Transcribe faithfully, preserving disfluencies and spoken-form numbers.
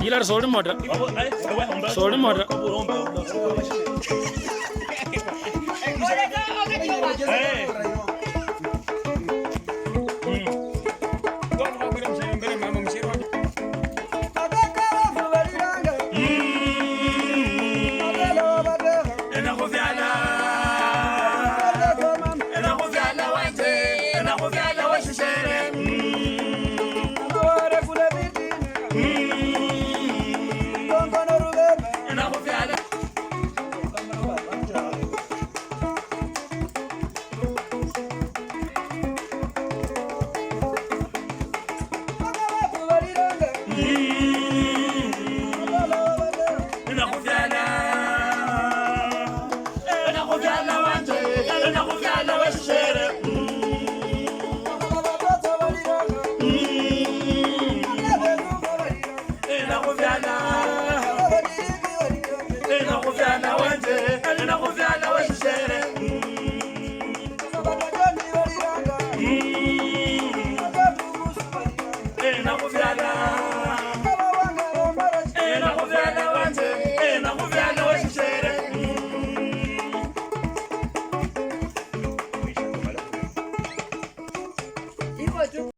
Ila solimo ta. Solimo ta. Enakhufyala, enakhufyala wanje, enakhufyala weshishere. Enakhufyala. Enakhufyala, enakhufyala wanje, enakhufyala weshishere. Enakhufyala, enakhufyala wanje.